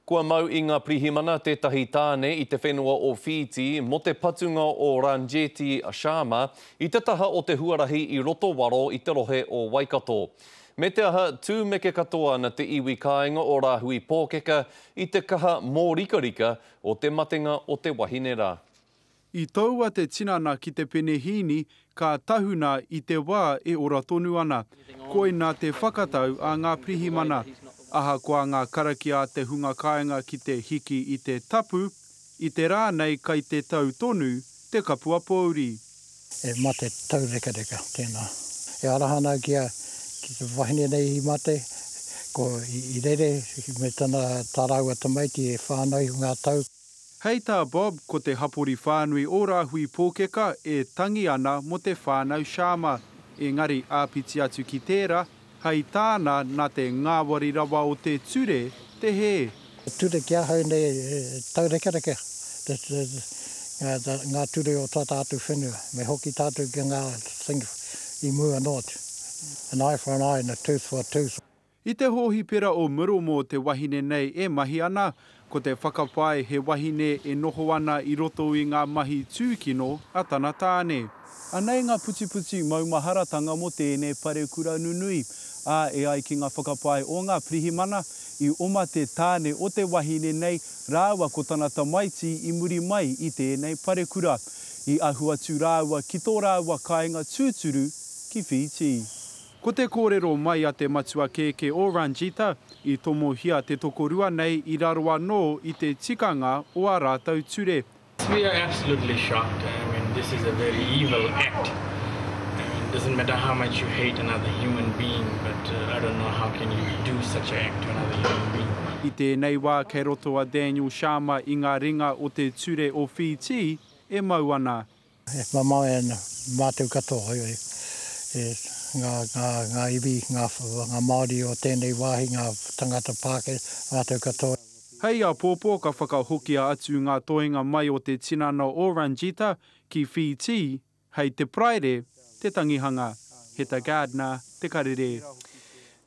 Kua mau i ngā pirihimana tētahi tāne i te whenua o Whītī mō te patunga o Ranjeti Sharma i te taha o te huarahi i Rotowaro i te rohe o Waikato. Me te aha, tūmeke katoa ana te iwi kāinga o Rāhui Pōkeka i te kaha mōrikarika o te matenga o te wahine rā. I toua te tinana ki te penehīni ka tahuna i te wā e ora tonu ana. Koina te whakatau a ngā pirihimana. Ahakoa ngā karakia a te hunga kāinga ki te hiki i te tapu, i te rā nei kai te tau tonu te kapua pōuri. He mate taurekareka tēnā. E araha ana ki a, ki te wahine nei i mate, ko i rere me tana, tā rāua tamaiti e whānau iho ngā tau. Hei tā Bob, ko te hapori whānui o Rāhui Pōkeka e tangi ana mō te whānau Sharma, engari āpiti atu ki tērā, hei tāna nā te ngāwari rawa o te ture te hē. Te ture ki ahau nei e taurekareka ngā ture o tā tātou whenua, me hoki tātou ki ngā things i mua noa atu, an eye for an eye and a tooth for a tooth. I te hōhipera o Muromo te wahine nei e mahi ana, ko te whakapae he wahine e noho ana i roto i ngā mahi tūkino a tana tāne. Anei ngā putiputi maumaharatanga mō tēnei parekura nunui, ā, e ai ki ngā whakapae o ngā pirihimana, i oma te tāne o te wahine nei rāua ko tana tamaiti i muri mai i tēnei parekura. I ahu atu rāua ki tō rāua kāinga tūturu ki Whītī. Ko te kōrero mai a te matua kēkē o Ranjita, i tomohia te tokorua nei i raro anō i te tikanga o ā rātou ture. We are absolutely shocked, I mean this is a very evil act, I mean doesn't matter how much you hate another human being but I don't know how can you do such a act to another human being. I tēnei wā kei roto a Daniel Sharma i ngā ringa o te ture o Whītī e mau ana. E mamae ana mātou katoa, ngā iwi, ngā Māori o tēnei wāhi, ngā tangata Pākehā, rātou katoa. Hei āpōpō ka whakahokia atu ngā toenga mai o te tinana o Ranjita ki Whītī hei te Paraire te tangihanga. Heta Gardner, Te Karere.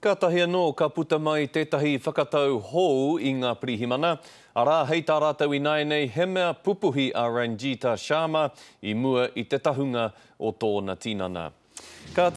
Kātahi anō ka puta mai tētahi whakatau hou i ngā pirihimana, arā, hei tā rātou ināianei he mea pupuhi a Ranjita Sharma i mua i te tahunga o tōna tinana. Ka.